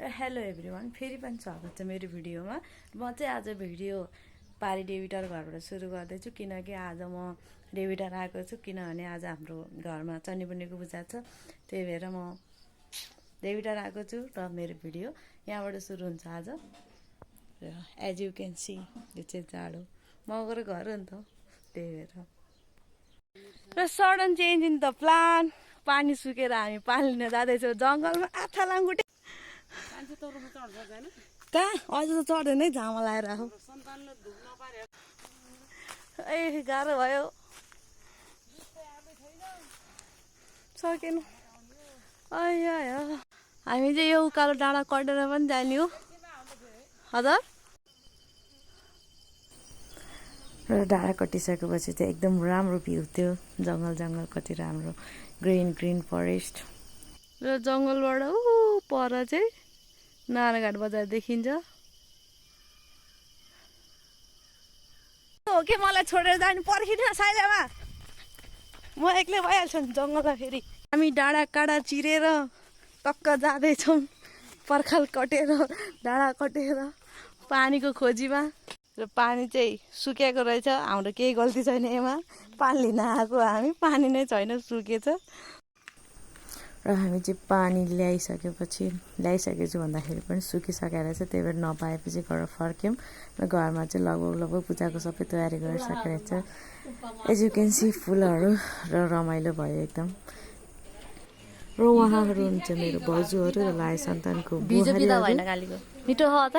Hello everyone, फेरि पनि स्वागत छ मेरो भिडियोमा। म चाहिँ आज भिडियो पारी डेभिटार घरबाट सुरु गर्दैछु किनकि आज म डेभिटार आएको छु। किनभने आज हाम्रो घरमा चण्डीमुनिको पूजा छ, त्यही भएर म डेभिटार आएको छु र मेरो भिडियो यहाँबाट सुरु हुन्छ आज। र एज यु क्यान सी यो चाहिँ जाडो मगरको घर हो नि त, त्यही भएर। र sudden change in the plan, पानी सुकेर हामी पानी लिन जाँदैछौँ जङ्गलमा। आथा लाङ्गुटे कहाँ अझ त चढ्दैन है, झामा लाएर आऊ। ए गाह्रो भयो, सकेन। हामी चाहिँ यो उकालो डाँडा कटेर पनि जाने हो हजुर। र डाँडा कटिसकेपछि चाहिँ एकदम राम्रो भ्यू थियो, जङ्गल कति राम्रो ग्रिन फरेस्ट। र जङ्गलबाट पर चाहिँ नारायणघाट बजार देखिन्छ। हो कि मलाई छोडेर जानु पर्खिनु साइलामा, म एक्लै भइहाल्छु नि जङ्गलमा। फेरि हामी डाँडा काँडा चिरेर टक्क जाँदैछौँ, पर्खाल कटेर डाँडा कटेर पानीको खोजीमा। र पानी चाहिँ सुकेको रहेछ, हाम्रो केही गल्ती छैन यसमा। पानी लिन आएको हामी, पानी नै छैन, सुकेछ। र हामी चाहिँ पानी ल्याइसकेछु भन्दाखेरि पनि सुकिसकेर चाहिँ, त्यही भएर नपाएपछि घर फर्क्यौँ। र घरमा चाहिँ लगभग पूजाको सबै तयारी गरिसकेर चाहिँ एज यु क्यान सी फुलहरू र रमाइलो भयो एकदम। र उहाँहरू हुन्छ मेरो भाउजूहरू र लाइ सन्तानको बुहारीहरू। मिठो हो त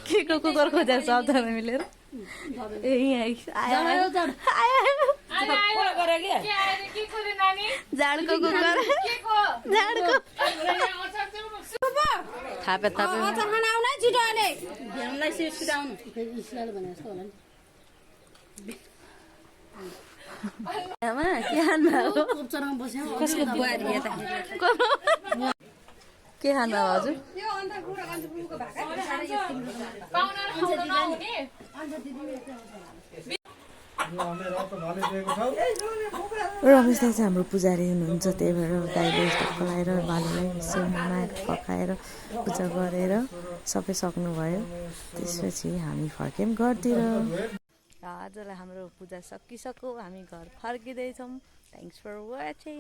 के को कुकर खोजेर सबजना मिलेर झाडको कुकर थापे के खानु हजुर? रमेश दाइ चाहिँ हाम्रो पुजारी हुनुहुन्छ, त्यही भएर गाईले पकाएर बालीलाई यसो मनाएर पकाएर पूजा गरेर सबै सक्नुभयो। त्यसपछि हामी फर्क्यौँ घरतिर। आजलाई हाम्रो पूजा सकिसक्यो, हामी घर फर्किँदैछौँ। Thanks for watching.